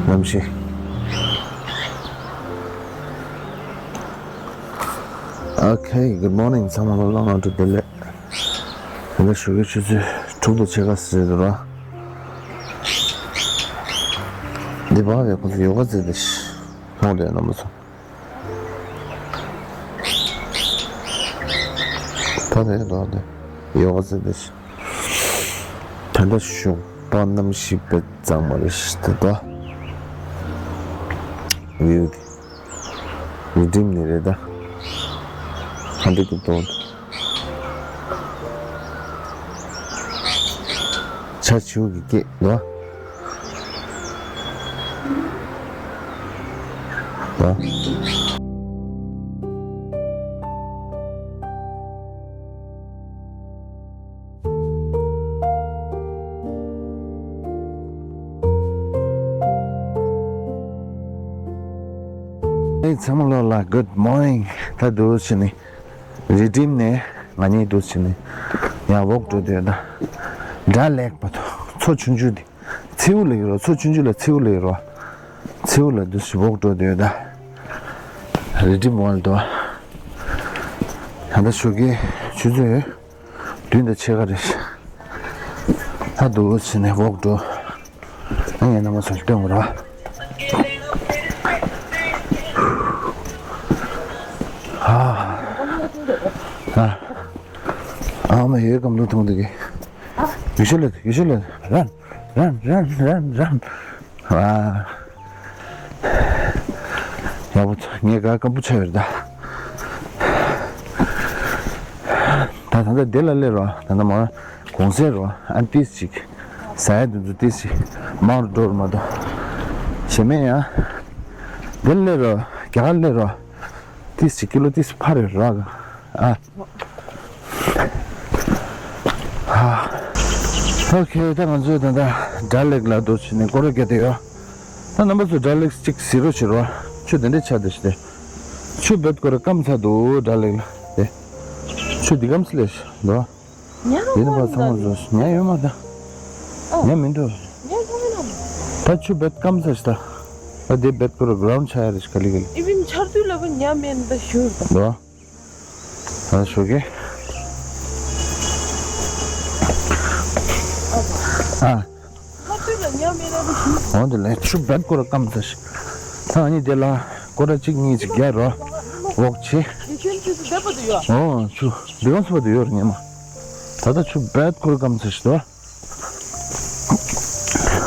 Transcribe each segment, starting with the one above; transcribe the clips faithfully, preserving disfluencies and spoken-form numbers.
གནམ་གཤིས། Okay, good morning. ཚང་མ་ལ་ལྷ་ཁང་དུ་བདེ་ལེགས། དེ་འདྲ་ཞུ་གི། ཆུ་ཚོད་དྲུག་དང་ཕྱེད་ཀ་ཟེར་འདུག་ར། འདི་བ་བས་ཁོ་ཚོ་ཡོ་ག་རྩེ་དེ་ཤི་མཐོང་དེ་རྣམ་པ་ཚོ། ད་རེད་དོ། དེ་ཡོ་ག་རྩེ་དེ་ཤི། ད་ལྟ་ཞོགས་པ་གནམ་གཤིས་དཔེ་གཙང་མ་རེད་ཤག་ད་ལྟ། ཝིའུ་དེ་རི་ཌིམ་ནས་རེད་ད། ཧ་འདྲི་ཀུ་ཏོ། ཆ་ཆུ་གི་སྐད་ལོ། ད། ཨེ། ཚང་མ་ལོ་ལ་good morning། ད་འདུག་བྱས་ནས་རི་ཌིམ་ནས་ང་གཉིས་འདུག་བྱས་ནས་ཡང་ཝོག་འགྲོ་འདོད་ད། དགྲ་ལེགས་པ་དང་མཚོ་ཆུང་ཆུང་དེ། མཚེའུ་ལ་ཡོད་རོ། མཚོ་ཆུང་ཆུང་ལ་མཚེའུ་ལ་ཡོད་རོ། མཚེའུ་ལ་འདུག་བྱས་ཝོག་འགྲོ་འདོད་ད། རི་ཌིམ་ཝལ་དུ། ད་ལྟ་ཞོགས་ཀའི་ཆུ་ཚོད་བདུན་དང་ཕྱེད་ཀ་རེད། ད་འདུག་བྱས་ནས་ཝོག་འགྲོ། ཨ། ངས་རྣམ་པ་ཚོར་སྟོན་དགོས་ར། ཨ། ཨ། ཨ་མ་ཡོད་སྐམ་ལུ་ཐུང་དེ་གི། ཡུལ་ཤུལ་ལ། ཡུལ་ཤུལ་ལ། རན་རན་རན་རན་རན། ཨ། ཡག་པོ། ངས་ག་སྐམ་པོ་ཆགས་ཡོད་རེད་ད། ད་ད་ལྟ་དེ་ལ་སླེབས་རོགས། ད་ལྟ་མ་གུང་སེང་རོགས། ཨ། ཏིས་ཅིག་ཟ་ཡ་དེ་ཚོ་ཏིས་ཅིག་མང་རུ་འགྲོ་རུ་མ་གཏོགས། གཞན་མེད་ཡ། དེ་ལ་སླེབས་རོགས། རྒྱ་གར་སླེབས་རོགས། ཏིས་ཅིག་ཀི་ལོ་ཏིས་ཕར་རེད་རོགས། ཨ། ཨོ་ཁེ། ད་ང་ཚོས་ད་ལྟ་དགྲ་ལེགས་ལ་འདུག་བྱས་ནས་སྐོར་ར་བརྒྱབ་བསྡད་ཡོད། ད་རྣམ་པ་ཚོ་དགྲ་ལེགས་གཅིག་གཟིགས་རོགས་བྱེད་རོགས། ཆུ་དེ་འདྲ་ཆགས་བསྡད་ཤག་དེ། ཆུ་རྦད་ཁོ་ར་སྐམ་ཚར་འདུག་དགྲ་ལེགས་ལ་དེ། ཆུ་འདི་སྐམ་སི་ལེ་ཤག་འདུག་ཉ་དེ་ནི་ཕར་ཚང་མ་བཟོ་ཉ་ཡོད་མ་ད། ཨོ། ཉ་མི་འདུག་ཉ་ཡོད་མ་ད། ད་ཆུ་རྦད་སྐམ་ཚར་ཤག་ད། ད་དེ་རྦད་ཁོ་ར་གྷ་རའུན་ཌི་ཆགས་ཡ་རེད་ཤག་ག་ལེ་ག་ལེ། ཨི་བིན་ཆར་དུས་ལ་བུ་ཉ་མེད་ད་ཞུ་ད། འདུག་ད་ཞོགས་ཀས། ཨ། ཨ། ཁ་ཐུག་ལ་ཉ་མེད་ན་དུ་ཞུ། འོ་དེ་ལས་ཆུ་རྦད་ཁོ་ར་སྐམ་ཚར་ཤག་ད་ཨ་ནི་དེ་ལ་སྐོར་ར་གཅིག་གཉིས་ཅིག་རྒྱག་རོགས། ཝོག་བྱེད། འདི་ཁྱོད་ཆུ་ཚོད་བརྒྱད་པ་དུ་ཡོད། འོ་ཆུ་འདི་གང་ཚོད་པ་དུ་ཡོད་རེད་ཉི་མ། ད་ལྟ་ཆུ་རྦད་ཁོ་ར་སྐམ་ཚར་ཤག་ད།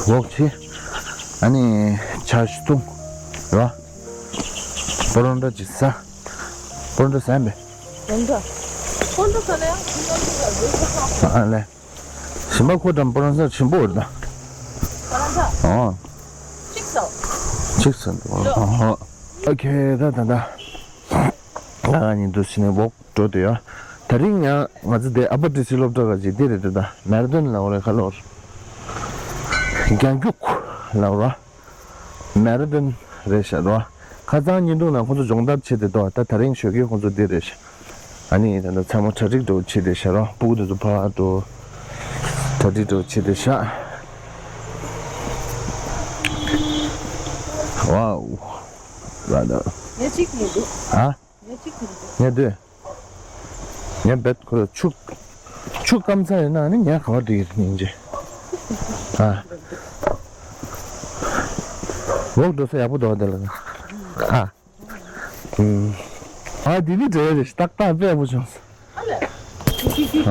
ཝོག་བྱེད། ཨ་ནི་ཇ་ཅིག་འཐུང་རོགས། པ་རོན་ཊ་ཅིག་ཟ། པ་རོན་ཊ་ཟ་ཡིན་པས། པ་རོན་ཊ། པ་རོན་ཊ་ཟ་ན་ཡང་ཁྱིམ་ལ་ཁྱིམ་ལ་འགྲོ་ས་ཁག་ཨ་ལེ། ཞིམ་པ་ཁོ་འགྲམ་པ་རོན་ཊ་ཆེན་པོ་རེད་ད། པ་རོན་ཊ། ཨོ། གཅིག་ཟ། གཅིག་ཟ་འདུག་ཨོ། ཨོ་ཁེ། ད་ད་ད། ང་གཉིས་འདུག་བྱས་ནས་ཝོག་འགྲོ་འདོད་ཡོད། དེ་རིང་ཡང་ང་ཚོ་དེ་ཨ་པར་ཊི་སི་སློབ་གྲྭ་ག་ཅིག་དེ་རེད་དེ་ད་མེ་ར་ཐོན་ལབ་རེད་ཁ་ལོར། རྒྱང་རྒྱུག་ལབ་ར། མེ་ར་ཐོན་རེད་ཤག་རོ། ཁ་སང་བརྙན་ཐུང་ནང་ཁོང་ཚོ་སྦྱོང་བརྡར་བྱེད་དེ་འདུག་ད་དེ་རིང་ཞོགས་ཀས་ཁོང་ཚོ་འདི་རེད་ཤག་ཨ་ནི་ད་ལྟ་ཚང་མ་གྲ་སྒྲིག་འགྲོ་བྱེད་དེ་ཤག་རོ། སྤུ་གུ་དེ་ཚོ་ཕར་འགྲོ། གྲ་སྒྲིག་འགྲོ་བྱེད་དེ་ཤག་ཝའོ། ར་ད། ངས་གཅིག་མི་འདུག་ཨ། ངས་གཅིག་མི་འདུག་ངས་འདུག་ངས་རྦད་ཁོ་ལ་ཆུ། ཆུ་སྐམ་ཚར་ཡིན་ན་ནི་ཉ་ག་བ་འགྲིག་ཡིན་ཅི། ཨ། ཝོག་འགྲོ་ས་ཡག་པོ་འདུག་དེ་ལ། ཨ། ཨ། དེ་ནི་འདྲ་རེད། ཏག་ཏག་དཔེ་ཡག་པོ་བྱུང་སོང་།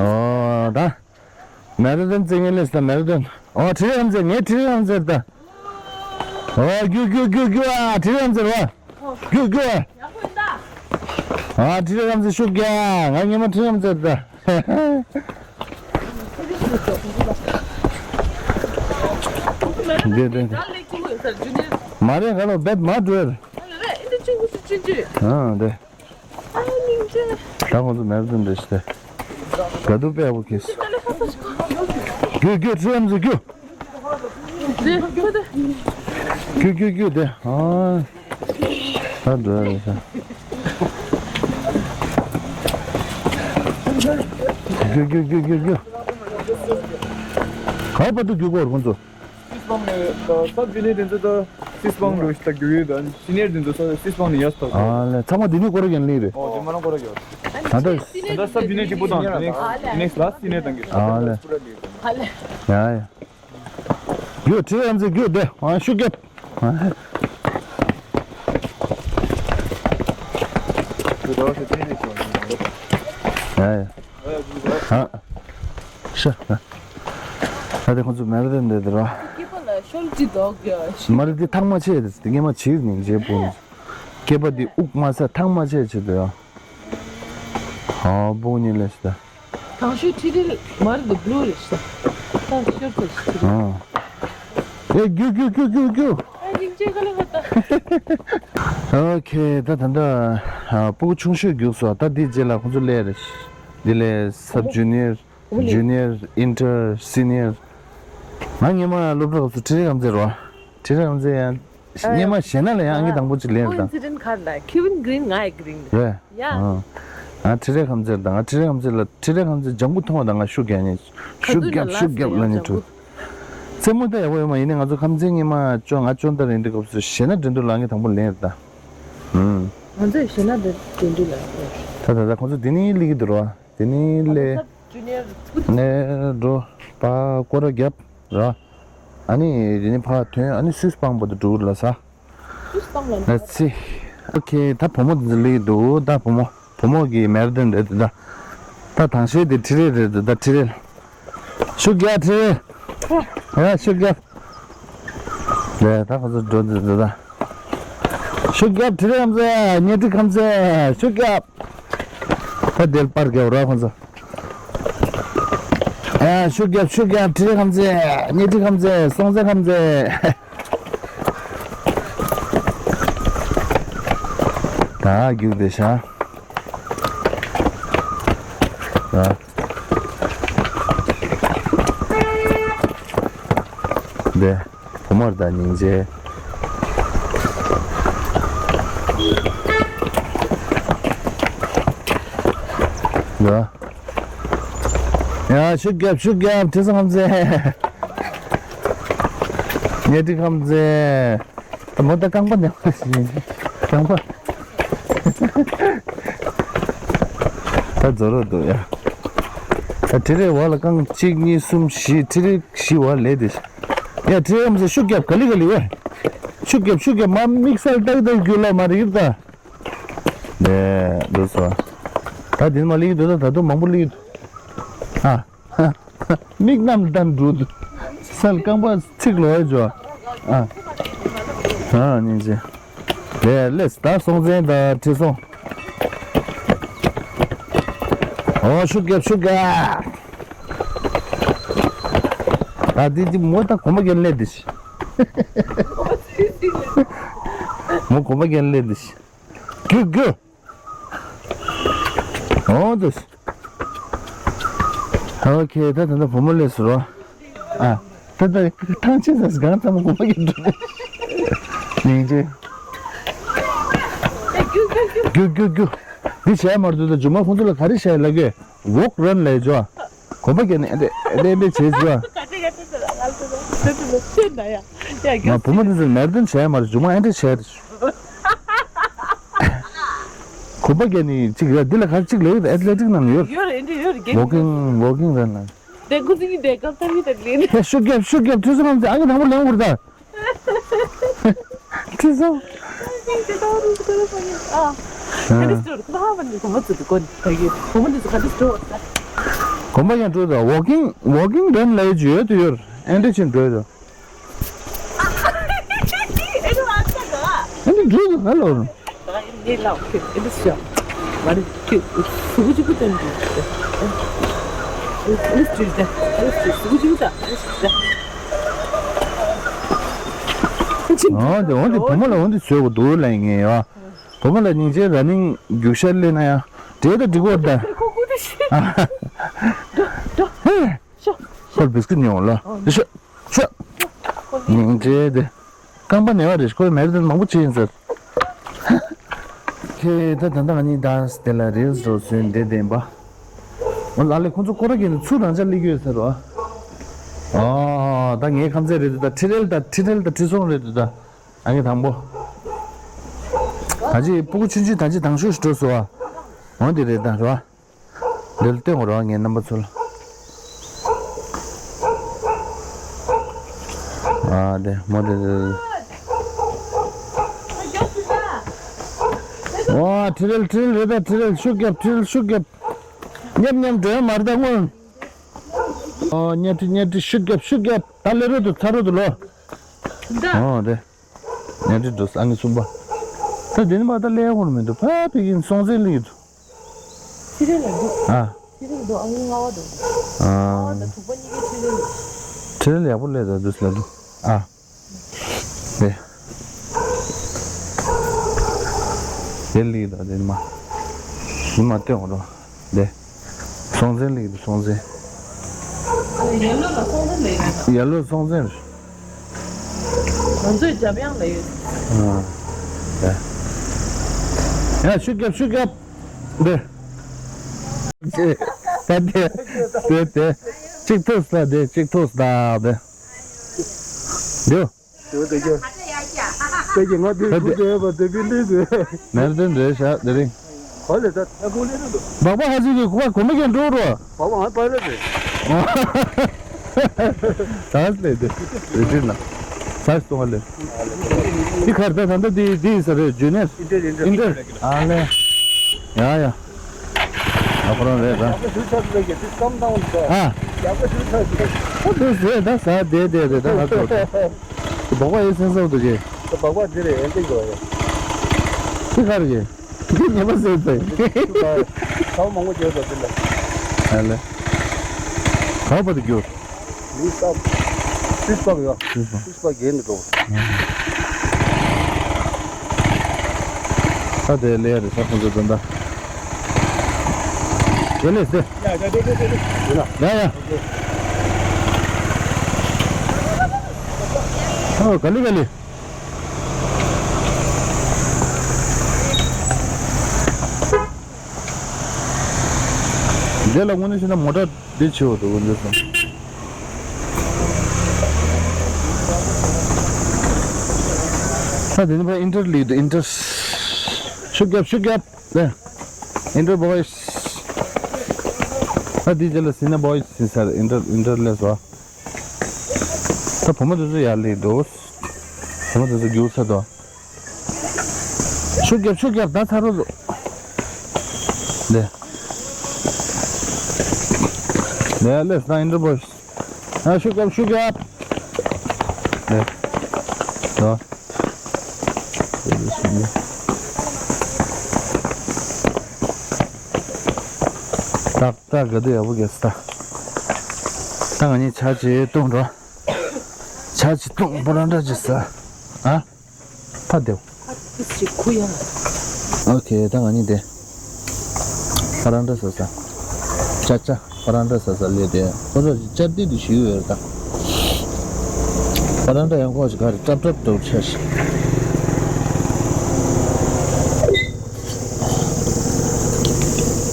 ཨོ་ད། མེ་ར་ཐོན་རྩེ་ངན་ལེ་ཤ་ད་མེ་ར་ཐོན། ཨོ་ཁྲི་རམ་རྩེ། ངས་ཁྲི་རམ་རྩེ་ད། ཨོ་རྒྱུག་རྒྱུག་རྒྱུག་རྒྱུག་ཨ་ཁྲི་རམ་རྩེ་རོ། རྒྱུག་རྒྱུག་ཨ། ཨ་ཁྲི་རམ་རྩེ་ཤུགས་རྒྱག་ང་ཉི་མ་ཁྲི་རམ་རྩེ་ད། འདི་འདི་འདི། མ་རེད་ག་ལོ་རྦད་མ་འགྲོ་ཡ་རེད། ཨ་འདི། ད་ཁོང་ཚོ་མེ་ར་ཐོན་འདྲ་ཞིག་སྟེ། ག་དུ་དཔེ་ཡག་པོ་ཁེལ་སོང་། རྒྱུག་རྒྱུག་ཁྲི་རམ་རྩེ་རྒྱུག་རྒྱུག་རྒྱུག་རྒྱུག་དེ། ཨ། ད་འགྲོ་ཡ་རེད་ཤག་རྒྱུག་རྒྱུག་རྒྱུག་རྒྱུག་རྒྱུག་ག་བར་དུ་རྒྱུག་གོ་ར་ཁོང་ཚོ། ས་རྒྱུག་ནི་དེ་ཚོ་ད། སིས་པང་འགྲོ་ཞིག་ད་རྒྱུ་ཡོད་ད། སི་ནེར་འདི་ཚོ་སིས་པང་ནས་ཡར་ཐོག་ཨ་ལེ། ཚང་མ་འདི་ནས་སྐོར་ར་རྒྱག་ལེ་རེད། ཨོ་དེ་མ་རང་སྐོར་ར་རྒྱག་ད་ལྟ། ད་ལྟ་ས་བི་ནས་གཅིག་པོ་དང་དེ་ནས་ནེགསི་ལ་སི་ནེར་དང་གི་ཨ་ལེ། ཡ་ཡ། རྒྱུ་ཁྲི་རེ་ཨམ་ཟེ་རྒྱུ་དེ་ཨ་ཤུགས་རྒྱབ། ཡ་ཡ། ཧ། ཤ། ད་དེ་ཁོང་ཚོ་མེ་ར་ཐོན་འདི་དེ་ར། སྐེད་པ་ལ་ཤོལ་ཅི་འདུག་ཡ། མ་རེད་དེ་ཐག་མ་ཆད་དེ་དེ་སྔས་མ་བྱིར་ནི་རྗེས་པོ། སྐེད་པ་འདི་དབུགས་མ་ས་ཐག་མ་ཆད་ཆེད་དུ་ཡ། ཧ་བོ་ཉིན་ལས་ཤི་ད། དང་ཤོས་ཁྲི་རལ་མ་རེད་འདུག་བླུ་རེད་ཤི་ད། ད་ཤོར་ཚོད་ཤི་ཁྲི་རལ། ཨ། ཨེ་རྒྱུག་རྒྱུག་རྒྱུག་རྒྱུག་རྒྱུག་ཨ་ཡིན་ཅེ་ག་ལེ་བ་ད། ཨོ་ཁེ་ད་ད་ད། ཨ་སྤུ་གུ་ཆུང་ཤོས་རྒྱུགས་སོ། ད་འདི་རྗེས་ལ་ཁོང་ཚོ་སླེབས་རེད། འདི་ལས་སབ་ཇུ་ནིར། ཇུ་ནིར། ཨིན་ཊར། སི་ནིར། ང་སྔས་མ་སློབ་གྲྭ་སྐབས་སུ་ཁྲི་རལ་ཨམ་ཟེར་རོ། ཁྲི་རལ་ཨམ་ཟེར་ཡང་། སྔས་མ་ཞེ་ན་ལ་ཡང་ཨང་ཀི་དང་པོ་ཅིག་ལེན་རེད་ད། ཁོ་ཨིན་སི་ཌེན་ཊི་ག་རེ་ལ་ཁེ་ཝིན་གྷི་རིན་ང་ཡི་གྷི་རིན་རེད། རེད། ཡ། ཨ། ང་ཁྲི་རལ་ཨམ་ཟེར་ད་ང་ཁྲི་རལ་ཨམ་ཟེར་ལ་ཁྲི་རལ་ཨམ་ཟེར་ལ་ཁྲི་རལ་ཨམ་ཟེར་ལ་ལྗང་གུ་མཐོང་བ་ད་ང་ཤུགས་རྒྱག་ནི། ཤུགས་རྒྱབ་ཤུགས་རྒྱབ་ལ་ནི་ཁྲུ། རྩེད་མོ་ད་ཡག་པོ་ཡོད་མ་ཡིན་ནི་ང་ཚོ་ཁམས་ཚན་སྔས་མ་ཅོ་ང་ཅོ་ད་རེད་འདི་སྐབས་སུ་ཞེ་ན་འགྲན་བསྡུར་ལ་ཨང་ཀི་དང་པོ་ལེན་རེད་ད། ཨུམ། ང་ཚོས་ཞེ་ན་འགྲན་འགྲན་བསྡུར་ལ་ཡོད། ད་ད་ད་ཁོང་ཚོ་འདི་ནི་སླེབས་ཀྱི་འདུག་རོ། དེ་ནི་ལས། ནས་འགྲོ། པ་སྐོར་ར་རྒྱབ་ར། ཨ་ནི་དེ་ནི་ཕར་ཐོན་ཨ་ནི་སུད་སི་སྤང་པོ་དུ་འགྲོ་ལ་ས། སུད་སི་སྤང་ལ་ལ་ཚི། ཨོ་ཁེ་ད་བུ་མོ་དེ་ཚོ་སླེབས་འདུག་ད་བུ་མོ་བུ་མོ་གི་མེར་དན་རེད་ད། ད་དང་ཤོས་དེ་ཁྲི་རལ་རེད་ད་ཁྲི་རལ། ཤུགས་རྒྱག་ཁྲི་རལ། ཡ་ཤུགས་རྒྱག་ལས་ད་ཁོ་ཚོ་འགྲོ་འདི་འདི་ད། ཤུགས་རྒྱབ་ཁྲི་རལ་ཁམས་ཚེ་ཉེ་ཁྲི་ཁམས་ཚེ་ཤུགས་རྒྱབ། ད་དེར་པར་རྒྱབ་ར་ཁོ་ཚོ། ཨ་ཤུགས་རྒྱབ་ཤུགས་རྒྱབ་ཁྲི་རལ་ཁམས་ཚེ་ཉེ་ཁྲི་ཁམས་ཚེ་སོང་ཚེ་ཁམས་ཚེ། ད་རྒྱུག་བསྡད་ཤག་ད། འདི། བུ་མོར་ད་སྙིང་རྗེ། འདི། ཡ་ཤུགས་རྒྱབ་ཤུགས་རྒྱབ་ཁྲི་སོང་ཁམས་ཚེ། ཉེ་ཁྲི་ཁམས་ཚེ། ད་མོ་ད་རྐང་པ་ནས་རྐང་པ། ད་རྫོ་རོ་འདུག་ཡ། ད་ཁྲི་རལ་བ་ལ་རྐང་གཅིག་གཉིས་གསུམ་བཞི་ཁྲི་རལ་བཞི་བ་ལས་དེ། ཡ་ཁྲི་རལ་ཨམ་ཟེ་ཤུགས་རྒྱབ་ག་ལི་ག་ལི་ཝེ། ཤུགས་རྒྱབ་ཤུགས་རྒྱབ་མ་དམིགས་བསལ་ཏག་ཏག་རྒྱུ་ལ་མ་རིག་ད། ལས་འདུག་སོ། ད་དེ་མ་ལི་གི་འདུག་ད་ད་དུང་མང་པོ་ལི་གི་འདུག་ཨ། མིག་རྣམས་ལྡན་འགྲོ་འདུག་སལ་རྐང་པ་ཚིག་ལོས་འཇོ། ཨ། ཨ་ནི་ཅི། ལས་ལས་ད་སོང་ཚན་ད་ཁྲི་སོང་། ཨོ་ཤུགས་རྒྱབ་ཤུགས་རྒྱབ། ད་འདི་འདི་མོ་ད་གོམ་པ་རྒྱབ་ལས་འདི་ཤི། མོ་གོམ་པ་རྒྱབ་ལས་འདི་ཤི། རྒྱུག་རྒྱུག་ཨོ་དུ། ཨོ་ཁེ་ད་ད་ད་བུ་མོ་ལས་སུ་རོ། ཨ། ད་ད་ཐང་ཆེན་ས་སྒང་ཙམ་གོམ་པ་རྒྱབ་འགྲོ། སྙིང་རྗེ། རྒྱུག་རྒྱུག་རྒྱུག་འདི་བྱས་མ་རེད་ད་ཇུ་མ་ཁོང་ཚོ་ལ་ག་རེ་བྱས་ལ་གོས་ཝོག་རན་ལས་ཇོ། གོམ་པ་རྒྱབ་ནས་ཨེ་འདྲས་ཨེ་འདྲས་ཨེ་འདྲས་བྱས་ཇོ། ང་བུ་མོ་འདི་ཚོ་མེར་ཏོན་བྱས་མ་རེད་ཇུ་མ་ཨེ་འདྲས་བྱས་རེད། གོམ་པ་རྒྱབ་ནས་གཅིག་རེད། འདི་ལ་ག་རེ་གཅིག་ལས་ཨེ་ཐི་ལེ་ཊིག་ནང་ཡོད། ཡོད་རེད་འདི་ཡོད་རེད། ཝོ་ཀིང་ཝོ་ཀིང་རེད་ན། དེ་ཁུ་ཚིག་གི་དེ་སྐབས་ཐར་གི་དེ་ལས། ཧེ་ཤུགས་རྒྱབ་ཤུགས་རྒྱབ་ཁྲི་སོང་ཨང་ཀི་དང་པོ་ལེན་འུར་ད། ཁྲི་སོང་། ཨ། ཁ་ཏི་སི་ཊོར་ཁ་ཧ་བ་ནི་གོམ་པ་ཚུད་དུ་གོ་ནི་ད་གི་གོམ་པ་འདི་ཚོ་ཁ་ཏི་སི་ཊོར་ད། གོམ་པ་ཡང་འགྲོ་ད་ཝོ་ཀིང་ཝོ་ཀིང་རན་ལ་ཡོད་ཡོད་དུ་ཡོད་ཨེ་འདྲ་ཕྱིན་འགྲོ་ཡོད། ཨ་ནི་འགྲོ་དུ་ཧ་ལོ། འོན་ཏེ་འོན་ཏེ་བུ་མོ་ལ་འོན་ཏེ་བཟོས་དགོས་འདུག་ལ་ཡིན་ངེས་ཡོད། བུ་མོ་ལ་སྙིང་རྗེ་ར་ནིང་རྒྱུག་ཤར་སླེབས་ན་ཡང་འདྲེ་དང་འགྲིག་གོ་ད། ཧེ། ཁོར་བིས་ཀིཊ་ཉོ་ལ། ཤོ། ཤོ། སྙིང་རྗེ་དེ། རྐང་པ་ནེ་བ་རེད་ཁོས་མེར་ཏན་མང་པོ་བྱེད་ཡིན་ཟེར། ཁེ་ད་ད་ད་ང་གཉིས་ད་དེ་ལ་རིལ་སི་འགྲོ་ཚུན་བསྡད་བསྡད་པ། འོ་ལ་ལས་ཁོང་ཚོ་སྐོར་ར་གྱིས་ནི་ཚུར་རང་ཅག་སླེབས་ཀྱི་ཡོད་ཟེར་རོ། ཨ་ད་ངའི་ཁམས་ཚད་རེད་འདུག་ད་ཁྲི་རལ་ད་ཁྲི་རལ་ད་ཁྲི་སྲོང་རེད་འདུག་ད། ཨ་ནི་དང་པོ། ད་ཅི་སྤུ་གུ་ཆུང་ཆུང་ད་ཅི་དང་ཤོས་ཤིག་འགྲོ་སོང་བ། འོ་འདི་རེད་ད་རོ། འདིར་སྟོན་དགོས་རོགས་ངའི་རྣམ་པ་ཚོ་ལ། ཨ་དེ་མོ་དེ་དེ། ཝ་ཁྲི་རལ་ཁྲི་རལ་རེད་ད་ཁྲི་རལ་ཤུགས་རྒྱབ་ཁྲི་རལ་ཤུགས་རྒྱབ། མཉམ་མཉམ་འགྲོ་ཡ་མ་རེད་ད་སྔོན། ཨོ་གཉའ་ཁྲི་གཉའ་ཁྲི་ཤུགས་རྒྱབ་ཤུགས་རྒྱབ་ད་སླེབས་རོགས་འདུག་ཚར་རོགས་འདུག་ལོ། ད། ཨོ་དེ། གཉའ་ཁྲི་འགྲོ་ས་ཨང་གི་གསུམ་པ། ད་དེ་ནི་མ་ད་སླེབས་ཡ་ཁོ་ར་མི་འདུག་ཕ་ཕི་གིན་སྲོང་བཙན་སླེབས་ཡོད་འདུག་ཁྲི་རལ་ལ་འདུག་ཨ། ཁྲི་རལ་འདུག་ཨང་ལྔ་བ་འདུག་ཨ། ལྔ་བ་དང་དྲུག་པ་གཉིས་ཀའི་ཁྲི་རལ་ལ། ཁྲི་རལ་ཡག་པོ་སླེབས་ད་འདུག་ལ་འདུག་ཨ། དེ། དེ་ལི་ད་དེ་མ། དེ་མ་སྟོན་འོ་རོ། དེ། སྲོང་བཙན་ལི་དེ་སྲོང་བཙན། ཡར་ལོ་ལ་སྲོང་བཙན་ལི་རེད། ཡར་ལོ་སྲོང་བཙན་རེད། ང་ཚོས་འཇམ་དབྱངས་ལ་ཡོད། ཨ། ཡ་ཤུགས་རྒྱབ་ཤུགས་རྒྱབ། འདི། དེ་དེ་དེ་དེ། གཅིག་ཐུག་ས་དེ་གཅིག་ཐུག་ས་དེ། འདི། དེ་དེ་ག་ང་དེ་གུ་དེ་བ་དེ་བི་ལི་དེ། མེར་དེ་འདྲེ་ཤ་དེ་རིང་། ག་ལེ་ད་ད་གུ་ལེ་རེད་འདུག་བག་བག་ཧ་ཅིག་གི་གུ་བ་གོ་མི་གན་འགྲོ་རོ། བག་བག་ང་པ་ལེ་རེད། ད་ལེ་དེ་རེ་ཅིག་ན། ས་སྟོང་ལེ། འདི་ཁར་ད་ད་ད་འདི་འདི་ས་རེད་ཇུ་ནེར། ཨིན་ཏེར་ཨིན་ཏེར། ཨིན་ཏེར། ཨ་ལེ། ཡ་ཡ། ཨ་ཁོ་རང་རེད་ད། ཡག་པོ་ཞུ་ཆགས་ཀྱི་འདུག་གི་འདི་བསམ་བཏང་འདུག་ཨ། ཡག་པོ་ཞུ་ཆགས་ཀྱི་འདུག་ཁོ་འདི་ཟེར་ད་ཟ་བསྡད་བསྡད་རེད་ད་ང་ཚོ། སྦག་སྦག་ཡེ་སེམས་གསོ་འདུག་གི། སྦག་སྦག་འདི་རེད་ཨེ་འདི་གོ་རེད། འདི་ག་རེད་གི། འདི་ཉེས་པ་ཟེར་ཚེ། ཚ་བ་མང་པོ་བརྗོད་པ་འདི་ལ། ཨ་ལེ། ག་བ་དུ་རྒྱུ། མི་ས། སིས་པག་ཡོད། སིས་པག་སིས་པག་རྒྱན་དུ་འགྲོ། ས་དེ་ལས་རེད་ས་ཁོང་ཚོ་དོན་དག་དེ་ལས་སེ། ཡ་ཡ། ཨོ་ག་ལི་ག་ལི། འདི་ལ་དངོས་གནས་བཤད་ན་མོ་ཊ་འདི་ཆེ་བོ་འདུག་འདི་སོང་། ས་དེ་ནི་ཕ་ཨིན་ཏེར་ལི་འདུག་ཨིན་ཏེར། ཤུགས་རྒྱབ་ཤུགས་རྒྱབ། ལེ། ཨིན་ཏེར་བོ་ཡིས། ད་འདི་རྗེས་ལ་ཟིན་ན་བོ་ཡིས་ཟིན་ས་རེད། ཨིན་ཏེར་ཨིན་ཏེར་ལེ་སོ། ད་བུ་མོ་དེ་ཚོ་ཡར་སླེབས་འདུག་བུ་མོ་དེ་ཚོ་རྒྱུག་ས་དོ། ཤུགས་རྒྱབ་ཤུགས་རྒྱབ་ད་ཚར་རོ། ལེ། ལེ་ལེ་ས་ཨིན་ཏེར་བོ་ཡིས། ཨ་ཤུགས་རྒྱབ་ཤུགས་རྒྱབ། ལེ། དོ། ཏག་ཏག་ག་དུས་ཡག་པོ་གས་ད། ད་ང་གཉིས་ཆ་ཅིག་བཏུང་འགྲོ། ཆ་ཅིག་བཏུང་པོ་རང་འདྲ་ཅིག་ཟ། ཨ། ཕ་དེའོ། ཨ་ཏི་སི་ཁུ་ཡ། ཨོ་ཁེ་ད་ང་གཉིས་དེ། ཕ་རང་འདྲ་ཟ་ཟ། ཅ་ཅ། པ་རང་འདྲ་ཟ་ཟ་ལས་དེ་ཁོ་ཚོ་ཅར་ཏི་དུ་ཞུས་ཡོད་ད། པ་རང་འདྲ་ཡང་ཁོ་ཞིག་ག་རེ་ཀྲབ་ཀྲབ་འདུག་ཆ་ཞིག་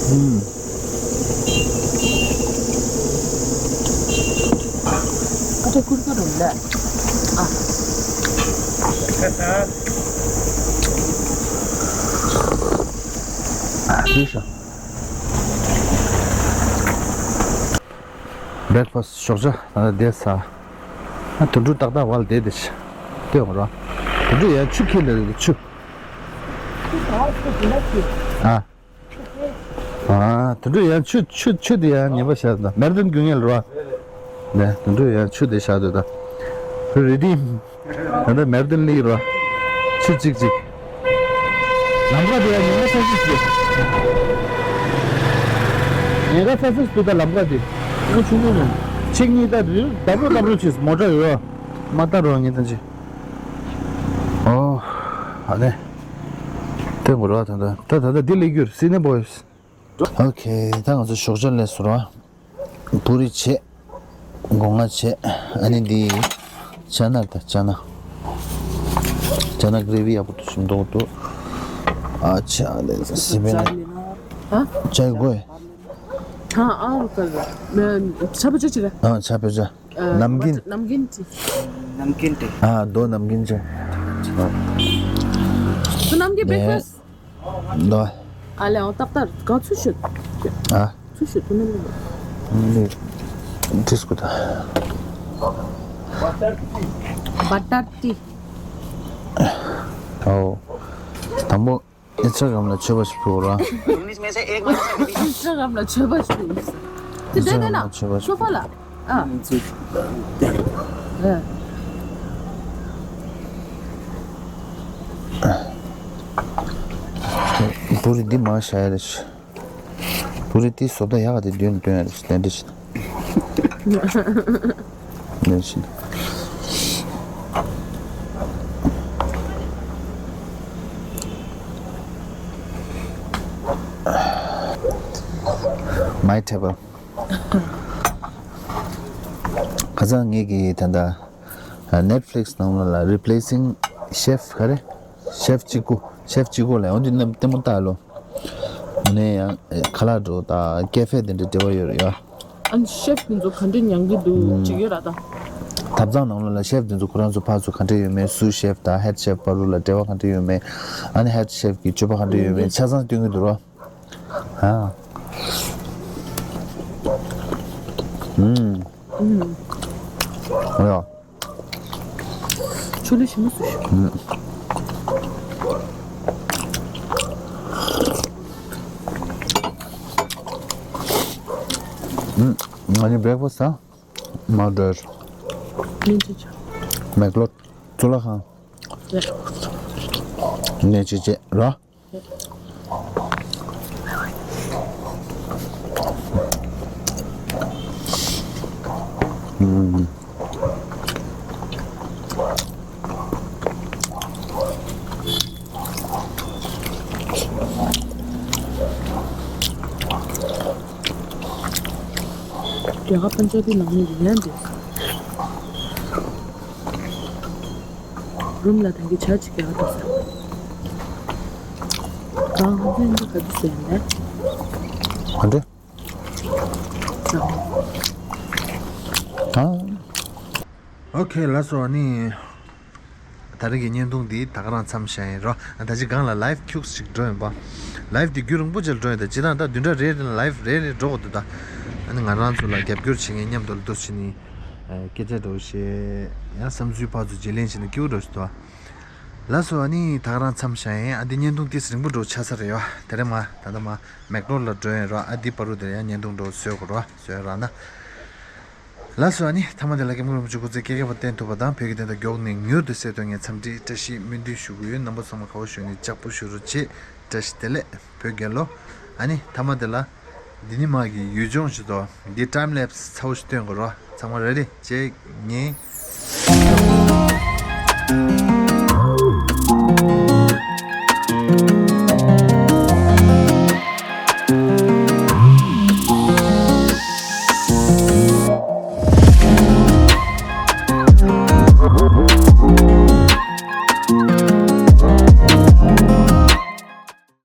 ཨུམ། ཨ་ཏི་ཀུར་ཀུར་རུ་ལ། ཨ། ཨ། ཤ། བྷེག་ཕ་སི་ཊི་ཞོགས་ཇ་ད་ལྟ་བསྡད་ས། ཨ་དུད་འགྲོ་ཏག་ཏག་བལ་བསྡད་དེ་ཤི། ལྟོས་འོང་རོགས། དུད་འགྲོ་ཡང་ཆུ་ཁྱེར་ལ་རེད་ཆུ། ཨ། ཨ་དུད་འགྲོ་ཡང་ཆུ་ཆུ་ཆུ་དེ་ཡང་ཉེས་པ་བྱས་ད་མེར་ཏོན་རྒྱུ་ངན་ལ་རོ། ནས་དུད་འགྲོ་ཡང་ཆུ་དེ་བྱས་ད་ད། རི་ཏི། ད་ལྟ་མེར་ཏོན་ལི་རོ། ཆུ་གཅིག་གཅིག་ལམ་ཁ་དེ་ཡང་ཉི་མ་ས་ཆུ་ཆུ། ཉེ་ག་ས་ཆུ་ཆུ་ད་ལམ་ཁ་དེ། ངོ་ཆུང་ཆུང་རེད། ཆིག་གཉིས་ད་རི་རྡབ་རོ་རྡབ་རོ་ཆུ་མོ་ཊ་ཡོད། མ་ལྟ་རོ་ངེས་ད་ཅི། ཨོ། ཨ་ནེ། དེ་མོ་རོ་ད་ད་ད་ད་ད་དེ་ལས་རྒྱུར་སི་ནེ་བོ་ཡིས། ཨོ་ཁེ། ད་ང་ཚོ་ཞོགས་ཇ་ལས་སུ་རོ། པུ་རི་བྱས། སྒོ་ང་བྱས། ཨ་ནི་འདི། ཅ་ན་ད་ཅ་ན། ཅ་ན་གྷི་རེ་བི་ཡག་པོ་འདུག་ཞིམ་མདོག་འདུག་ཨ་ཅག་ལས་སི་པན་ལས། ཧ། ཅ་གོས། ཧ་ཨ་རུ་ཀ་ལ། ཆ་པོ་ཅ་ཅི་ར། ཨ་ཆ་པོ་ཅ། ཨ་ནམ་རྒྱུན། ནམ་རྒྱུན་ཅི། ནམ་རྒྱུན་ཏེ། ཨ་རྡོ་ནམ་རྒྱུན་ཅ། ཚུ་ནམ་གྱི་བེ་ཁ་ནས་ལོ། ཨ་ལེ་ཨོ་ཏག་ཏག་ག་ཚུ་ཤོད། ཨ། ཚུ་ཤོད་ཚུ་ནམ་གྱི། ཏིས་ཀུ་ད། བ་ཏར་ཏི། ཨོ། དང་པོ། ཨེ་ཚ་གམ་ལ་མཆོད་པ་ཞིག་ཕུལ་ར། ཨེ་ཚ་གམ་ལ་མཆོད་པ་ཞིག་ཕུལ། དེ་དེ་དེ་ན་མཆོད་པ་ཞིག་སོ་ཕ་ལ། ཨ། བུ་རི་འདི་མ་ཤ་ཡ་རེ་ཤི། བུ་རི་དེའི་བཟོ་ལྟ་ཡག་ག་དེ་མདུན་ལ་སྟོན་ཡ་རེ་ཤི་ལན་འདྲ་ཤི། ལན་ཤི། My table. ཁ་སང་ངེད་ཀྱིས་ད་ལྟ་Netflix་ནང་ལ་Replacing Chef་ག་རེ། ཤེཕ་གཅིག་པུ། ཤེཕ་གཅིག་པུ་ལ་ཡང་འདི་རྣམས་ལྟད་མོ་ལྟ་ལོ། ངས་ཡང་ཁ་ལག་འགྲོ་ད་ཀེ་ཧྥེ་དེ་འདྲ་འབྲེལ་བ་ཡོད་རེད་ཡ། ཨ་ནི་ཤེཕ་དེ་ཚོ་ག་འདྲ་ཉང་གི་འདུག་ཅིག་ཡོད་ར་ད། ཐབ་ཚང་ནང་ལོགས་ལ་ཤེཕ་དེ་ཚོ་ཁོ་རང་ཚོ་ཕར་ཚུར་ག་འདྲ་ཡོད་མེད། སུ་ཤེཕ་དང་ཧེད་ཤེཕ་བར་དུ་ལ་འབྲེལ་བ་ག་འདྲ་ཡོད་མེད། ཨ་ནི་ཧེད་ཤེཕ་གི་སྤྱོད་པ་ག་འདྲ་ཡོད་མེད་ཆ་ཚང་སྟོན་གི་འདུག་ར། ཨ། ཨུམ། ཨུམ། ཨ་ཡ། ཆུ་ལི་ཞིམ་པོ་སུ་ཞིག་ཨུམ། ང་ནི་བྷེ་རེག་ཕ་སི་ཨ། མ་འདོད། ཉིན་གཅིག་ཅིག་མེག་ལོ། གཙུག་ལག་ཁང་། ཉིན་གཅིག་ཅིག་ར། ཨུམ། རྒྱ་གར་པན་ཇ་བི་ནང་མི་ཡིན་ཡང་འདྲ། རུམ་ལ་ད་གི་ཇ་ཅིག་རྒྱག་འདུག་ས། གང་ཧ་ཚན་འདི་ག་དུས་ཟེར་ནས། ག་འདྲ། ཨ། ཨོ་ཁེ་ལགས་སོ་ཨ་ནི། ད་རེས་ཀྱི་བརྙན་ཐུང་འདི་ད་ག་རང་མཚམས་བཞག་ཡིན་རོ། ད་ཅི་སྒང་ལ་ལའིབ་ཁྱུགས་ཤིག་འགྲོ་ཡིན་པ། ལའིབ་འདི་རྒྱུན་རིང་པོ་ཅིག་འགྲོ་ཡིན་ད་ཅི་ད་ད་བདུན་ཕྲག་རེ་རེ་ལ་ལའིབ་རེ་རེ་འགྲོ་གི་འདུག་ད། ཨ་ནི་ང་རང་ཚོ་ལ་རྒྱབ་སྐྱོར་བྱེད་མཁན་མཉམ་དུ་ལ་འདུ་བྱེད་ནི། སྐད་ཆ་འགྲོ་བཤད་ཡང་བསམ་ཚུལ་ཕར་ཚུར་བརྗེ་ལེན་བྱེད་ནི་སྐྱིད་པོ་འགྲོ་ཞིག་འདུག་ལགས་སོ་ཨ་ནི་ད་ག་རང་མཚམས་བཞག་ཡིན། ཨ་འདི་བརྙན་ཐུང་ཏིས་རིང་པོ་འགྲོ་ཆགས་ས་རེད་ཡོ། དེ་རིང་མ་ད་ལྟ་མ་མེག་ལོར་ལ་འགྲོ་ཡིན་རོ། ཨ་འདི་བར་དུ་དེ་ཡང་བརྙན་ཐུང་འགྲོ་བཟོས་དགོས་རོ་བཟོས་ར་ན། ལགས་སོ་ཨ་ནི་ཐ་མ་དེ་ལ་སྐྱབས་མགོན་རིན་པོ་ཆེ་སྐུ་ཚེ་བསྐལ་བརྒྱར་བརྟན་ཐུབ་པ་དང་བོད་ཀྱི་བདེན་མཐའ་མགྱོགས་ནས་མྱུར་དུ་གསལ་ཐུབ་ངེས་འཚམས་འདྲིའི་བཀྲ་ཤིས་སྨོན་འདུན་ཞུ་གི་ཡོད། རྣམ་པ་ཚང་མ་ག་བ་བཞུགས་ནས་ལྕགས་པོ་བཞུགས་རོགས་བྱེད། བཀྲ་ཤིས་བདེ་ལེགས་བོད་རྒྱལ་ལོ། ཨ་ནི་ཐ་མ་དེ་ལ་འདི་ནི་མ་གི་ཡུལ་ལྗོངས་ཞིག་ཏོ། འདི་ཊའིམ་ལེབས་ཚ་བོ་ཞིག་སྟོན་དགོས་རོ། ཚང་མ་རེ་ཌི་གཅིག་གཉིས།